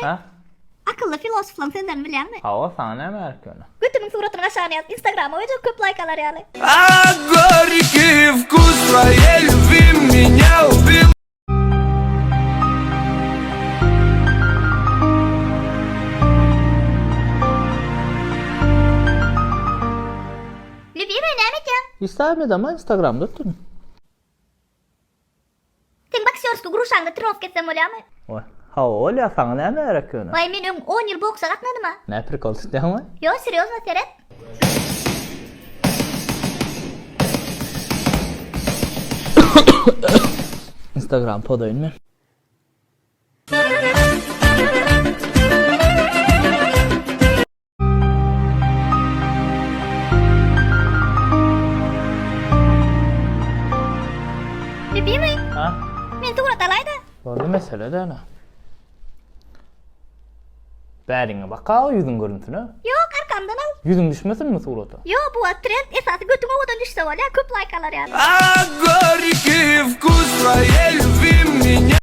Ha? Akylly filosoflaryň sözlerini bilýäňmi? Hawa, saňa näme gerek ýöne? Götümiň suratyny aşagyna ýaz, instagrama goýjak köp laýk alar ýaly. A горький вкус твоей любви меня убил. Lýubimyý näme etýäň? Hiç zat edemok, instagramda otyryn. Seň boksýorskiý gruşaňda trenowka etsem bolýamy? Waý, hawa bolýa, saňa näme gerek ýöne? Waý, men öň on ýyl boksa gatnadym-a. Nä prikol tutýaňmy? Ýo, serýozno, seret. Instagram podaýyn men. Lýubimyý. Ha? Meni surat alaýda. Boldy mesele däl. Bäriňe bakaw ýüzüň görünsün-ä. Ýok, arkamdan al. Ýüzüň düşmesinmi surata? Ýok, bu wagt trend, esasy götüň owadan düşse bolýar, köp laýk alar ýaly. А горький вкус твоей любви меня.